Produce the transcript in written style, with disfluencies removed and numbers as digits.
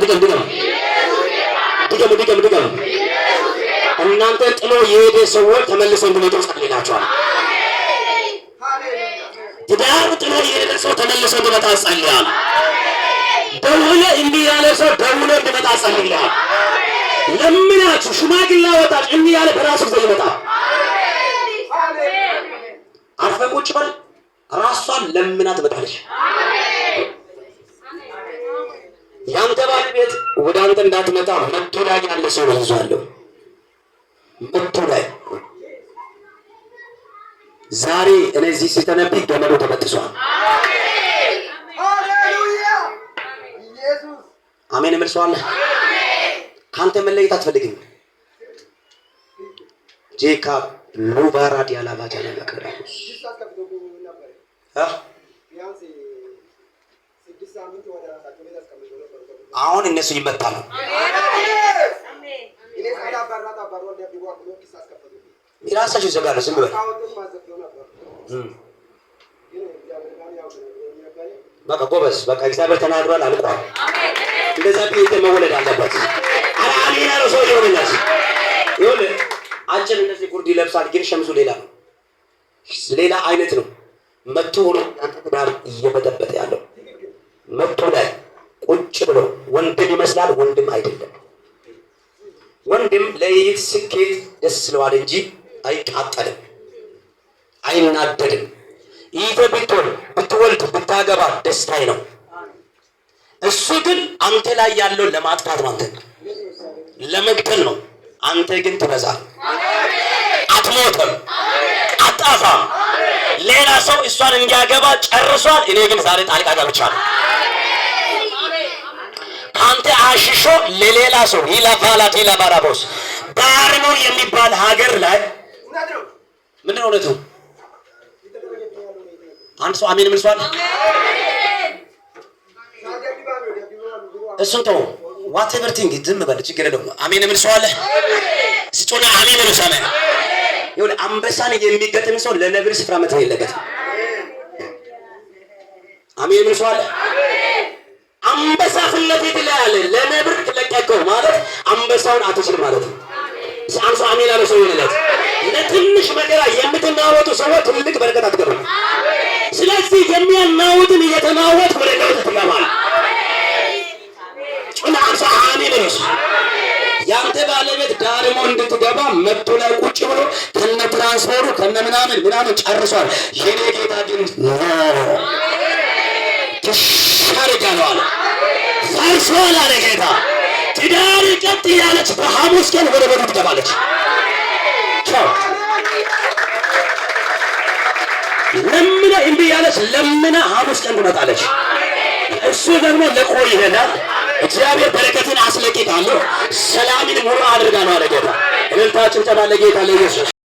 ድገም፣ ድገም፣ ድገም፣ ድገም፣ ድገም። እናንተን ጥሎ የሄደ ሰዎች ተመልሰው እንዲመጡ ጸልይላቸዋል። ትዳር ጥሎ የሄደ ሰው ተመልሶ እንዲመጣ ጸልያል። ደውሎ እንዲህ ያለ ሰው ደውሎ እንዲመጣ ጸልያል። ለምናችሁ ሽማግሌ አወጣች እንዲህ ያለ በራሱ ጊዜ ይመጣል። አርፈህ ቁጭ በል። ራሷን ለምና ትመጣለች። ያንተ ባለቤት ወደ አንተ እንዳትመጣ መቶ ላይ ያለ ሰው ነው ይዟለሁ። መቶ ላይ ዛሬ እኔ እዚህ ሲተነብይ ገመዱ ተበጥሷል። አሜን የሚል ሰው አለ? ከአንተ መለየት አትፈልግም። ጄካ ሉባራድ ያላባጃ መከራ። አሁን እነሱ ይመታሉ። የራሳቸው ይዘጋሉ። ዝም በል በቃ ጎበዝ። በቃ እግዚአብሔር ተናግሯል፣ አልቋል። እንደዛ ጴንጤ መወለድ አለበት። ኧረ አሜን ያለው ሰው ይሆንለት። ይኸውልህ አጭር እንደዚህ ጉርድ ይለብሳል፣ ግን ሸምሱ ሌላ ነው፣ ሌላ አይነት ነው። መቶ ሆኖ አንተ ትዳር እየበጠበጠ ያለው መቶ ላይ ቁጭ ብሎ ወንድም ይመስላል፣ ወንድም አይደለም። ወንድም ለይት ስኬት ደስ ስለዋል እንጂ አይቃጠልም፣ አይናደድም። ይህ ብትሆን ብትወልድ ብታገባ ደስታዬ ነው። እሱ ግን አንተ ላይ ያለው ለማጥፋት ነው፣ አንተ ለመግደል ነው። አንተ ግን ትበዛል፣ አትሞትም፣ አጣፋም። ሌላ ሰው እሷን እንዲያገባ ጨርሷል። እኔ ግን ዛሬ ጣልቃ ገብቻለሁ። ከአንተ አሽሾ ለሌላ ሰው ይላፋላት ይላባራቦስ ባርኖ የሚባል ሀገር ላይ ምንድን ነው እውነቱ? አንድ ሰው አሜን ምን ሰው አለ? እሱን ተው፣ whatever thing ዝም በል፣ ችግር የለውም። አሜን ምን ሰው አለ? ስጮና አሜን ምን ሰው አለ? ይኸውልህ አንበሳን የሚገጥም ሰው ለነብር ስፍራ መተው የለበትም። አሜን ምን ሰው አለ? አንበሳ ፊት ለፊት ላይ አለ። ለነብር ትለቀቀው ማለት አንበሳውን አትችልም ማለት ነው። አንድ ሰው አሜን ያለ ሰው ይሆንለት። ለትንሽ መከራ የምትናወጡ ሰዎች ትልቅ በረከት አትገቡም። ስለዚህ የሚያናውጥን እየተናወጥ ወደ ለውጥ ትገባለህ። ጩና አንድ ሰው አሜን በለው። ያንተ ባለቤት ዳርሞ እንድትገባ መጥቶ ላይ ቁጭ ብሎ ከነ ትራንስፈሩ ከነ ምናምን ምናምን ጨርሷል። የኔ ጌታ ግን ትሻርጋለሁ አለ። ፈርሷል አለ ጌታ። ትዳር ቀጥ እያለች በሐሙስ ቀን ወደ ቤቱ ትገባለች። ቻው ለምና እምቢ ያለች ለምና ሐሙስ ቀን ትመጣለች። እሱ ደግሞ ለቆ ይሄዳል። እግዚአብሔር በረከትን አስለቅቃለሁ፣ ሰላምን ሙሉ አድርጋለሁ አለ ጌታ። እልልታ ጭብጨባ ለጌታ ለኢየሱስ።